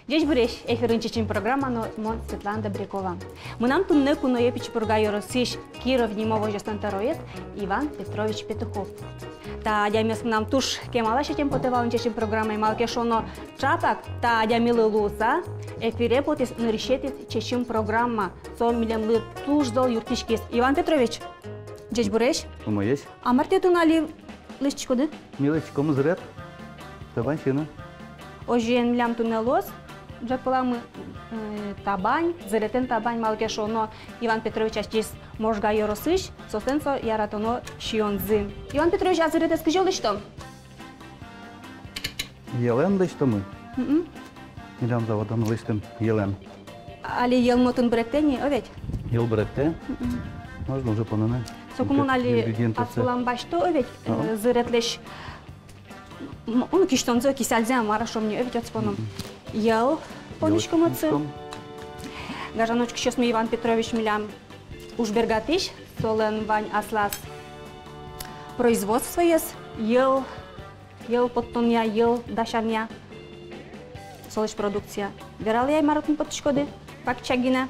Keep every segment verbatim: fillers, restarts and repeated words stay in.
Ӟечбуресь! Эфирын «Чечым» программа но мон, Светлана Добрякова. Мынам туннэ куное Пичи Пурга ёросысь Киров нимо возёсын тӧроез Иван Петрович Петухов. Та адямиез мынам туж кемалась ӧтем потэ вал ини «Чечым» программае, малы ке шуоно, чапак та адямилы луыса эфире потӥз нырысетӥез «Чечым» программа. Со милемлы туж зол юрттӥськиз. Иван Петрович, ӟечбуресь! Умоесь! А мар тӥ туннэ али лэсьтӥськоды? Ми лэсьтӥськом зырет табань сиыны. Озьыен, милям туннэ луоз ӝӧк паламы, э, табань, зыретэн табань, малы ке шуоно, Иван Петрович ачиз Можга ёросысь, соослэн со яратоно сиёнзы. Иван Петрович, а зыретэз кызьы лэсьто? Йӧлэн лэсьтомы. Мгм. Милям заводын лэсьтом йӧлэн. Али йӧл но отын быректэ ни, о ведь? Йӧл быректэ. Мгм. Можно уже поныны. Соку мон али ингредиентъёссэ ас вылам басьто, о ведь? Ага. Э, зыретлэсь, м, ну, кисьтонзэ, кисьтонзэ, мар-а шуом ни, о ведь, отчы поном. Мгм. Йӧл понӥськом отчы. Гажано учкисьёсмы, Иван Петрович милям ужбергатӥсь, солэн вань аслаз производствоез, йӧл, йӧл поттонъя, йӧл дасянъя. Солэсь продукция. Вералэ ай, мар отын поттӥськоды, пакча гинэ.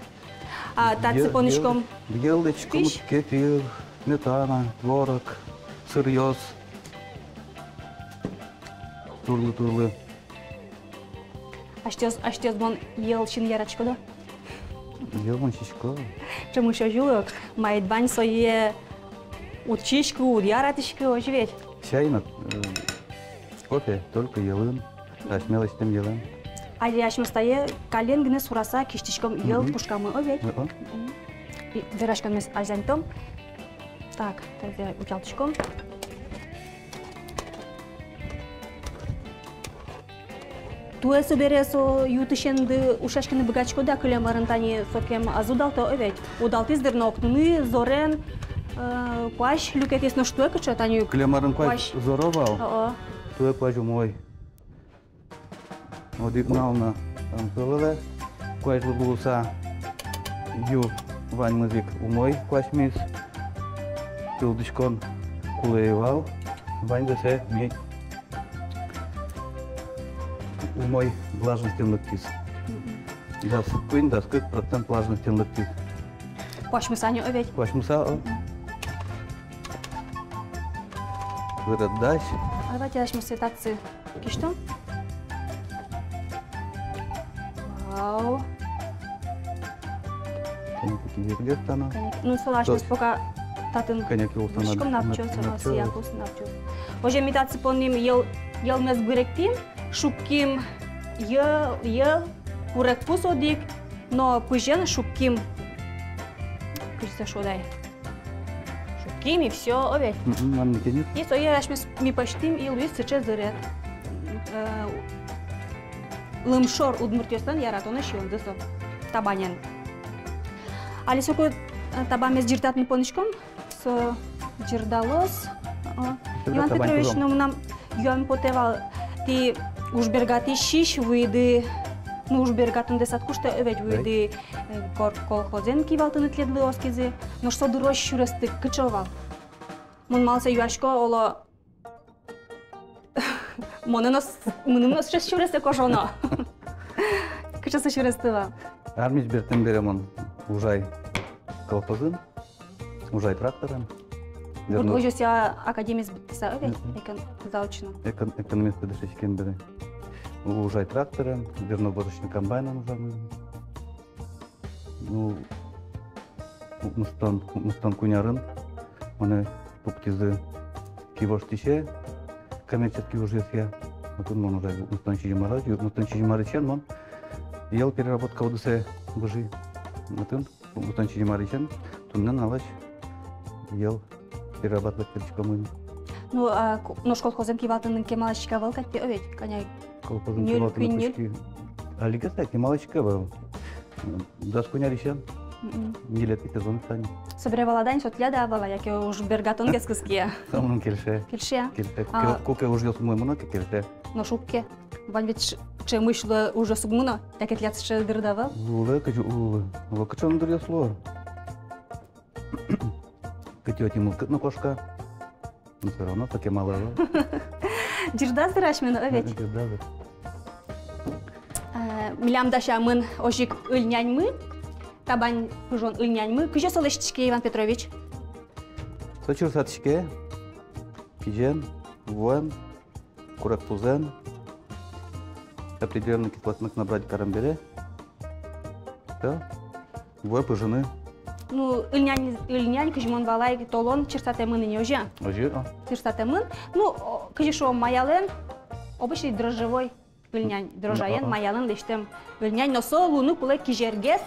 А татчы понӥськом йӧл, йӧл лэсьтӥськом пищ, кефир, сметана, творог, сыръёс. Турлы-турлы. Асьтэос, асьтэос бон йӧл сиыны яратӥськоды-а? Йӧл бон сисько. Ӵемысь озьы ук, маид вань, сое уд сиськы, уд яратӥськы, озьы ведь? Чай но, э, кофе только йӧлын, асьме лэсьтэм йӧлэн. Али асьмеос тае каллен гинэ сураса кисьтӥськом йӧл пушкамы, о ведь? Мгм. О. Мгм. И вераськонмес азьланьтом. Так, тазэ утялтӥськом. Туэ собере со ю тысенды ушъяськыны быгатӥськоды-а, кылем арын тани сокем ӧз удалты, о ведь? Удалтӥз, дыр, но октыны зорен, э, куазь люкетӥз, нош туэ кыӵе тани? Кылем арын куазь, куазь зоро вал. О-о. Туэ куазь умой. Одӥг нал но ӧм со вылэ. Куазьлы луыса ю ваньмыз ик умой куасьмиз. Тылдӥськон кулэ ӧй вал. Ваньзэ сое ми умой влажностен лыктӥз. Мгм. Дас куинь, дас кык процент влажностен лыктӥз. Куасьмыса ни, о ведь? Куасьмыса, о. Мгм. Вырод дась. А давайте асьмеос татчы кисьтом. Вау. Кӧня ке кизилиос тани. Кӧня ке. Ну, солы асьмеос пока татын кӧня ке улсын на-, на-, напчос, на-, а, напчос. Сия кулсын напчос. Озьы ми татчы понӥм йӧл, йӧлмес быректӥм, шукким йӧл, йӧл, курегпуз одӥг, но пызен шукким. Кызьы со шуод ай? Шукким, и всё, о ведь? Мгм, мар ни тенит. И сое асьмеос ми пӧзьтӥм, и луиз сыӵе зырет. Э, лымшор удмуртъёслэн яратоно сиёнзы со. Табанен. Али соку, э, табамес ӟырдатыны понӥськом, со ӟырдалоз. О. Иван Петрович, табань кузом. Но мынам юаме потэ вал, тӥ ужбергатӥсь вуиды, ну, ужбергатондэс ӧд кушты, о ведь, вуиды, э, кор-, колхозэн кивалтыны тӥледлы оскизы. Нош со дырозь сюрестӥд кыӵе вал? Мон малы сое юасько, оло, монэ но с-, мыным но сыӵе сюресэ кожоно. Кыӵе со сюресты вал? Армиысь бертэм бере мон ужай колхозын. Ужай тракторен. Зерно-, Бурдгожъёсъя академиез быдтыса, о ведь? Мгм. Экон-, заочно. Экон-, экономист дышетскем бере. Ужай тракторен, зерноуборочный комбайнэн ужамын. Ну, укмыстон, укмыстон куинь арын монэ пуктӥзы кивоштӥсе, коммерческий ужъёсъя. Отын мон ужай укмыстон сизьым ар, укмыстон сизьым арысен мон йӧл переработка удысэ выжи. Отын укмыстон сизьым арысен туннэ нуналозь йӧл перерабатывать кариськомы. Ну, а ко-, нош колхозын кивалтыны кемалась ик ӧвӧл кадь, о ведь, кӧня? Колхозын ньыль, кивалтыны куинь, ньыль. Кызьы ке али гес ай кемалась ик ӧвӧл. Дас куинь арысен. Мгм. Ньылетӥ сезон тани. Собере валады-а ни, со тӥляд-а вал-а, яке ужбергатонгес кыске-а? Со мыным кельше. Кельше-а? Кельше. А. Куке, куке ужъёс умой мыно ке, кельше. Нош уг ке. Вань ведь ӵ-, ӵемысь луэ ужъёс уг мыно, яке тӥляд сыӵе дыр-а вал? Луылэ, кызьы уг луы. Луо кыӵе но дыръёс луо. Кытӥ-отӥ мылкыд но кошка. Но всё равно со кемалэ ӧвӧл. Ӟырдаз дыр асьме но, о ведь? Ӟырдаз дыр. Э, милям дасямын озьы ик ыльняньмы, табань пыжон ыльняньмы. Кызьы со лэсьтӥське, Иван Петрович? Со чырсатӥське кизен, вуэн, курегпузэн, определённый кислотность набрать карем бере. Всё. Вуэ пыжыны. Ну, ыльнянь, ыльнянь, кызьы мон валай, толон чырсатэмын ини, озьы-а? Озьы, а. Чырсатэмын. Ну, о, кызьы шуом, маялэн, обычный дрожжевой ыльнянь, дрожжаен, а, а, маялэн лэсьтэм ыльнянь, но со луыны кулэ кизергес,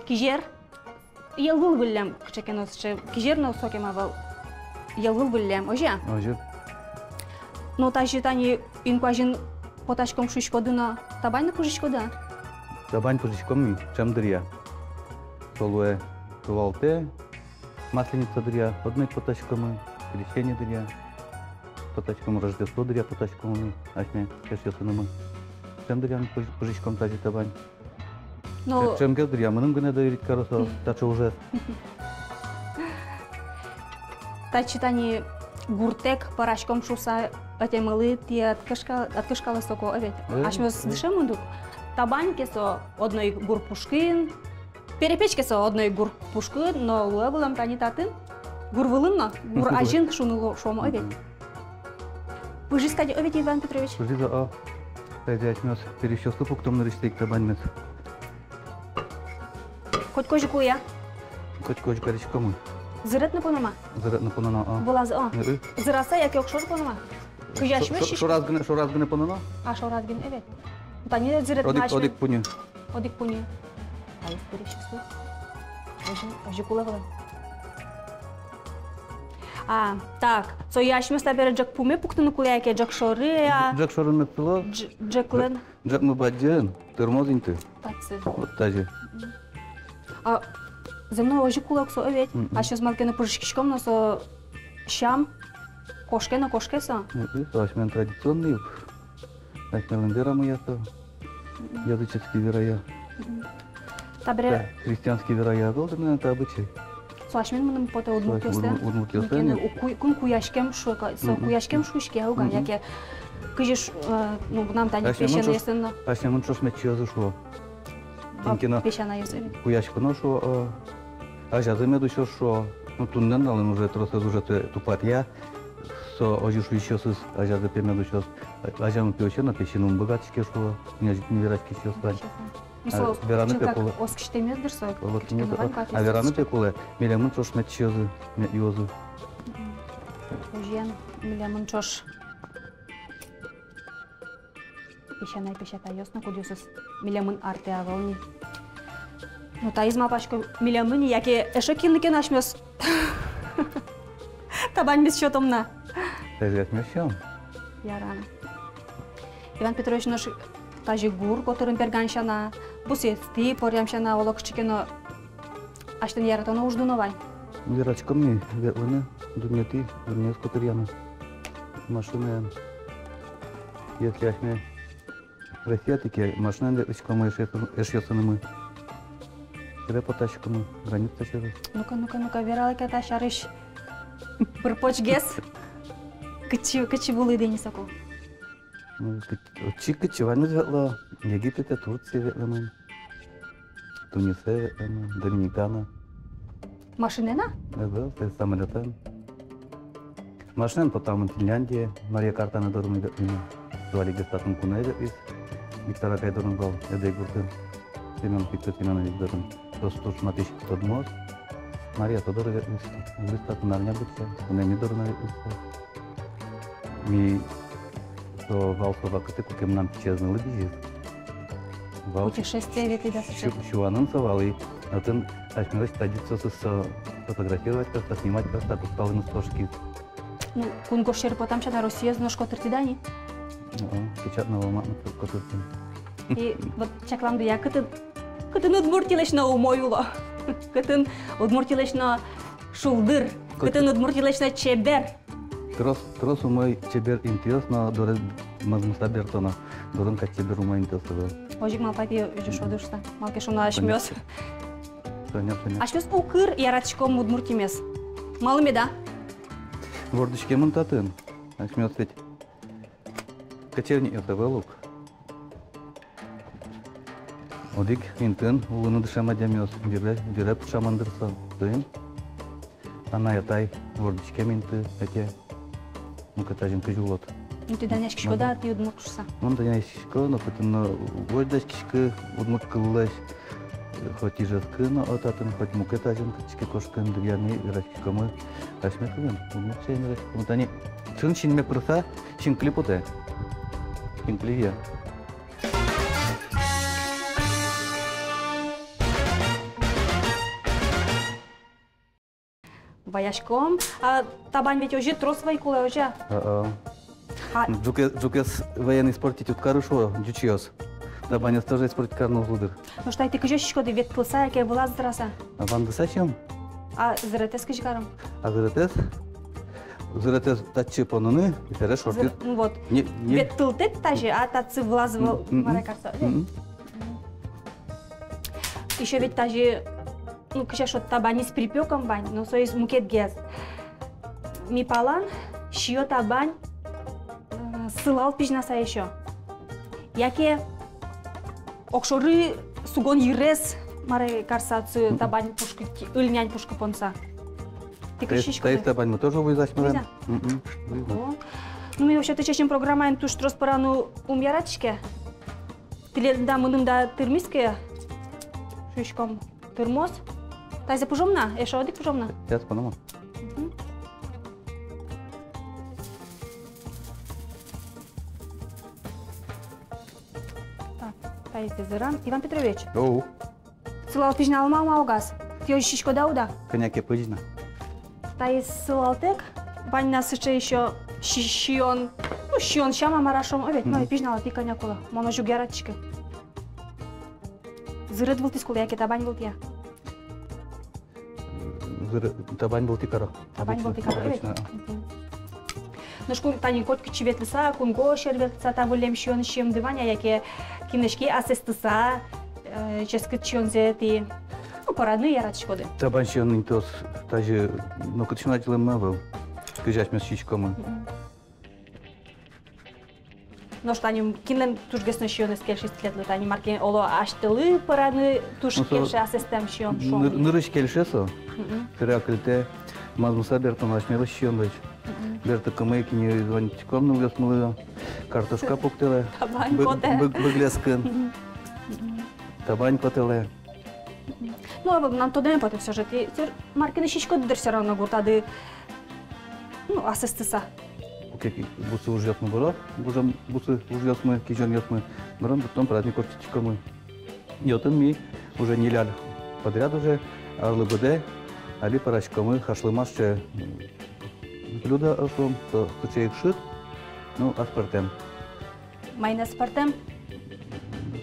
кизер, йӧлвыл выллем, кыӵе ке но сыӵе, кизер но сокем ӧвӧл, йӧлвыл выллем, озьы-а? Озьы. Но тазьы тани инкуазьын потаськом шуиськоды но, табань но пыжиськоды-а? Табань пыжиськом ми, ӵем дыръя. Со луэ тувалтэ, Масленица дыръя одно ик потаськомы, Крещение дыръя потаськомы, Рождество дыръя потаськомы, асьме эшъёсынымы. Ӵем дыръя ми пыж-, пыжиськом тазьы табань. Но ӵемгес дыръя мыным гинэ доверить каро со таӵе ужез. Татчы тани гуртэк пӧраськом шуыса ӧтемлы тӥ ӧд кышка-, ӧд кышкалэ соку, ӧвӧл-а? Э, асьмеос, э, дышемын ук. Табань ке со одно ик гур пушкын, перепеч ке со одно ик гур пушкын, но луэ вылэм тани татын, гур вылын но, гур азьын шуыны луо, шуом, ӧвӧл-а? Мгм. Пыжиз кадь, ӧвӧл-а, Иван Петрович? Пыжиз, а. Тайзэ асьмеос пересьёслы пуктом нырысьсэ ик табаньмес. Котькозьы кулэ-а? Котькозьы кариськомы. Зырет но поном-а? Зырет но поном, а. Вылаз, а. Э-э. Зыраса яке огшоры поном-а? Кызьы асьмеос шо-, шо-, шуиськом. Шораз гинэ, шораз гинэ пононо? А, шораз гинэ, ӧвӧл. Тани зырет. Одӥг, асьме-, одӥг пуньы. Одӥг пуньы. Ай, пересьёслы. Озьы, озьы кулэ вылэм. А, так. Сое асьмеос табере ӝӧк пуме пуктыны кулэ яке ӝӧк шоры, а? Ӝӧк шоры мед сыло. Дж-, ӝӧклэн. Ӝӧ-, ӝӧкмы бадӟым, тырмоз инты. Татчы. Вот тазьы. Мгм. А зэм но озьы кулэ ук со, ӧвӧл-а? Мгм. Асьмеос малы ке но пыжиськиськом но, со сям кошке но кошке со. Мгм. Со асьмелэн традиционный ук. Асьмелэн верамыя со. Мгм. Языческий верая. Мгм. Табере. Да, христианский верая ӧвӧл, наверно, это обычай. Со асьмелэн, мыным потэ, удмуртъёслэн. Удмуртъёслэн. Кин ке но ку-, кин куяськем шуэ ка, со куяськем шуиське ук-а, яке кызьы ш-, э, ну, мынам тани песянайёсын но. Асьмемын ӵош мед сиёзы шуо. Кин ке но песянайёс куяськоно шуо, э, азязы мед усёз шуо. Ну, туннэ нуналын уже тросэз уже тупатъя. Со озьы шуисьёсыз, азязы пе мед усёз. Азямы пе усе но, пе сиыны ум быгатӥське шуо. Нежик не вераськисьёс вань. Ну, со вераны пе кулэ. Оскисьтэмез дыр со. Оскисьтэмез, а вераны пе кулэ, милемын ӵош мед сиёзы, мед юозы. Мгм. Озьыен, милемын ӵош песянай-песятайёс но, кудъёсыз милемын артэ ӧвӧл ни. Ну, таиз, малпасько, милемын ни, яке эшшо кинлы ке но асьмеос табаньмес сётом на. Таиз асьмеос сётом. Ярам. Иван Петрович, нош тазьы гур котырын берган сяна, бусыетӥ поръям сяна, оло кыӵе ке но асьтэн яратоно уждуно вань? Яратӥськом ми ветлыны дуннетӥ, дуннеез котыръяны машинаен. Если асьме Россиятӥ ке, машинаен ветлӥськом эшъёсын-, эшъёсынымы. Сыре потаськомы, граница сярысь. Ну-ка, ну-ка, ну-ка, вералэ ке та сярысь. Пыр-почгес. Кытчы, кытчы вуылӥды ини соку? Ну, кыт-, отчы, кытчы ваньмыз ветло. Египетэ, Турцие ветлэмын. Тунисэ ветлэмын, Доминикана. Машинаен-а? Ӧвӧл, самолётэн. Машинаен потамын Финляндие, Мария Картана дорын ветлӥмы. Со али гес татын куное ветлӥз. Виктор акай дорын вал, Эдэй гуртын. Семён, Виктор Семёнович дорын. Соос туж матысь тодмоос. Мария со доры ветлӥз. Вуиз татын арня быдӟа, куное ми доры но ветлӥз. Ми со вал со вакытэ, куке мынам пичиез нылы бызиз. Вал. Путешествие ветлӥд-а сыӵе? Сю-, сюанын со вал, и отын асьмелэсь традициосыз со фотографировать карыса, снимать карыса, кузпалыныз кошкиз. Ну, кунгож сьӧры потам сяна, Россиез нош котыртӥд-а ни? О, печатного мат-, мат-, котыртӥм. И вот чакламды-а, кытын, кытын Удмуртилэсь но умой уло, кытын Удмуртилэсь но шулдыр, кытын Удмуртилэсь но чебер. Трос, трос умой, чебер интыос но дорын мӧзмыса бертоно, дорын кадь чебер, умой интыос ӧвӧл. Озьы ик малпай, тӥ озьы шуоды шуса, малы ке шуоно асьмеос. Соня, соня. Асьмеос укыр яратӥськом Удмуртимес. Малы меда? Вордӥськемын татын. Асьмеос ведь кочевникъёс ӧвӧл ук. Одӥг интыын улыны дышем адямиос, вире, вире пыӵамын дыр со, соин. Анай-атай вордӥськем инты, яке мукет азьын кызьы улод. Ну, тӥ данъяськиськоды-а, тӥ удмурт шуыса? Мон данъяськисько, но кытын но возьдаськисько удмурт кыллэсь, хоть Ижевскын но, о, татын, хоть мукет азьын кытчы ке кошкын, дыръя ми вераськиськомы асьме кылын, удмурт сямен вераськиськомы. Тани сын синме пырыса, синкыли потэ. Синкыли вия. Ваяськом. А табань ведь озьы трос вӧй кулэ, озьы-а? А-а. А. Ӝуке-, ӝукез вӧен испортить уд кары, шуо ӟучъёс. Табанез тоже испортить карыны уз луы дыр. Нош тае тӥ кызьы сиськоды, ветлыса яке вылаз дыраса? А, вандыса сиём. А зыретэз кызьы каром? А зыретэз? Зыретэз татчы поныны, и сэре шортыт. Зыр-, ну вот. Не, не. Ветлытэк тазьы, а татчы вылаз вӧл, м, м, м, мар-а карыса. М, м. Ещё ведь тазьы, ну, кызьы шуод, табанез припёком вань, но соиз мукетгес. Ми палан сиё табань, э, сылал пизьнаса ещё. Яке огшоры сугон йырез, мар-а карыса, отчы табань пушкы ки-, ыльнянь пушкы понса. Тӥ кызьы сиськоды? Таиз табаньмы тоже вуиз асьмелэн. Вуиз-а? Мгм. Вуиз. О. Ну, ми вообще-то чечым программаын туж трос пӧраны ум яратӥське. Тӥледлы да, мыным да тырмиз ке, шуиськом, тырмоз. Таизэ пыжом на, эшшо одӥг пыжом на. Сейчас, пономо. Мгм. Так, таизэ зырам. Иван Петрович. Оу. Сылал пизьналом-а, угось? Тӥ озьы сиськоды-а, уд-а? Кӧня ке пызь на. Таиз сылалтэк, вань на сыӵе ещё си-, сиён, ну, сиён сям-а, мар-а шуом, о ведь, ну, пизьналэ тӥ кӧня кулэ. Мон озьы уг яратӥськы. Зырет вылтӥз кулэ яке табань вылтӥ-а? Зыре-, табань вылтӥ каро. Табань вылтӥ каро, обычно, ведь? Обычно, а. Мгм. Нош куке тани котькытчы ветлыса, кункур сьӧр ветлыса, та выллем сиён сиемды вань-а, яке кинлэсь ке асэстыса, э, ческыт сиёнзэ тӥ, ну, пӧраны яратӥськоды? Табань сиён интыос тазьы нокытчы но адӟылэммы ӧвӧл, кызьы асьмеос сиськомы. Мгм. Нош тани кинлэн тужгес но сиёнэз кельшиз тӥледлы, тани мар ке, оло, асьтэлы пӧраны туж кельше асэстэм сиён, шуом. Ныр-, нырысь кельше со. Мгм. Кыре акыльтэ, мазмыса бертоно асьмелэсь сиёнлэсь. Мгм. Бертыкумы ик ини звонить кариськом нылъёсмылы, картошка пуктэлэ. Табань потэ. Быг-, быглескын. Мгм. Табань потэлэ. Ну, а вот мынам тодэме потэ, всё же тӥ, тӥ мар ке но сиськоды дыр всё равно гуртады, ну, асэстыса. Куке ке бусы ужъёсмы быро, гужем бусы ужъёсмы, кизёнъёсмы быро, быдтон праздник ортчытӥськомы. И отын ми уже ньыль ар подряд уже, арлы быдэ, али пӧраськомы хашлымаз сыӵе, м, блюдо, шуом, со сыӵе ик шыд, ну, аспӧртэм. Маин аспӧртэм?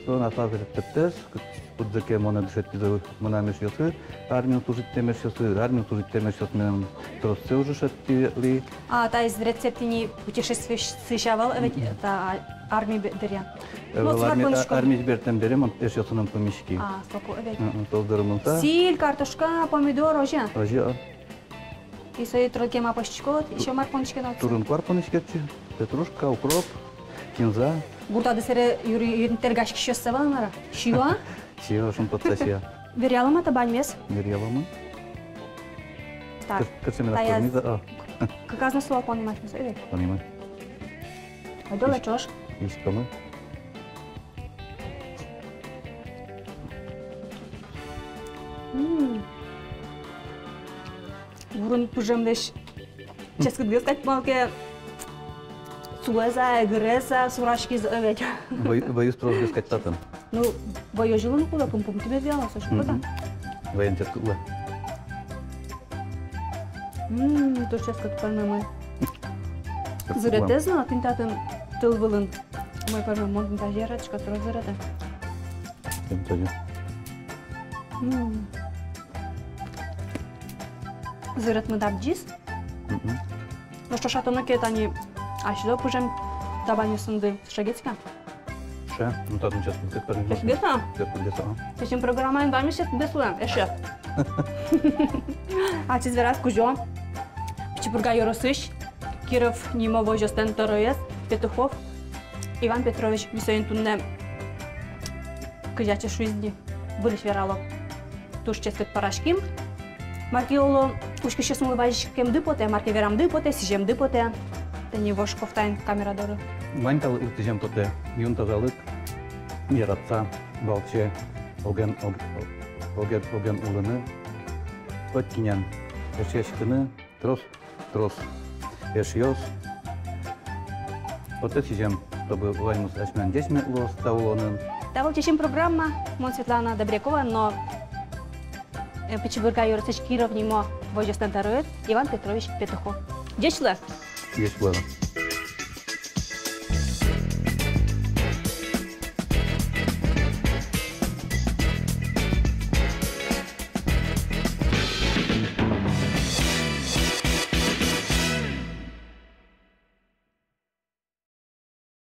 Со аслаз рецептэз, кудзэ ке монэ дышетӥзы мынам эшъёсы, армиын служитьтэм эшъёсы, армиын служитьтэм эшъёс мыным тросэз уже шедьтӥзы. А, таиз рецепт ини путешествиысь ӧвӧл, ведь, та арми бе-, дыръя. Э, ну, вот арми-, а, армиысь бертэм бере мон эшъёсыным пумиськи. А, соку, э, ведь. Мгм, соос доры мыныса. Сӥль, картошка, помидор, озьы-а? Озьы-а. И сое трос кема пӧзьтӥськод, ещё мар понӥськод отчы? Турын-куар понӥськи отчы, петрушка, укроп, кинза. Гуртады сэре юри-, юри интэргаськисьёс ӧвӧл-а, мар-а? Сиё-а? Сиё, шумпотыса сиё. Веръялом-а табаньмес? Веръялом-а. Так, кыр-, кырсьмена таяз понӥзы, а. К-, кагаз но сылал понӥм асьмеос, э? Понӥм. Ойдолэ ӵош. Сиськомы. М. Вурын пыжемлэсь ческытгес кадь, малы ке сулэз-а, эгырез-а сураськиз, э, ведь. Вӧй-, вӧйыз тросгес кадь татын. Ну, вӧй озьы луыны кулэ, пум-пумтымез вияло со, шуко-а? Мгм. Вӧйын ческыт луэ. М, туж ческыт пӧрмемын. Зыретэз но тӥни татын тыл вылын. Мой пӧрмем, мон тӥни тазьы яратӥсько, трос зыретэ. Тӥни тазьы. М. Зыретмы дабӟиз. Мгм. Нош ӵошатоно ке тани асьсэлы пыжем табаньёсынды, сыӵегес ик-а? Сыӵе, ну, татын ческытгес пӧрмиз. Ческытгес-а? Ческытгес, а. Тӥни программаын ваньмыз ческытгес луэ, эше. Ачиз вераз Кузё, Пичи Пурга ёросысь, Киров нимо возёслэн тӧроез Петухов Иван Петрович. Ми соин туннэ Кызьы ачиз шуиз ни, выльысь верало. Туж ческыт пӧраським. Мар ке оло, учкисьёсмылы вазиськемды потэ, мар ке верамды потэ, сӥземды потэ. Тани вож кофтаен камера доры. Вань та лыктӥзем потэ: юн тазалык, яратыса, валче, оген, ог-, оген, оген улыны, котькинэн эшъяськыны, трос, трос эшъёс. Потэ сӥзем, чтобы ваньмыз асьмелэн ӟечме луоз та улонын. Та вал «Ӟечим» программа, мон Светлана Добрякова но, э, Пичи Пурга ёросысь Киров нимо возёсысь тӧроез Иван Петрович Петухов. Ӟеч луэ! Ӟеч луэ!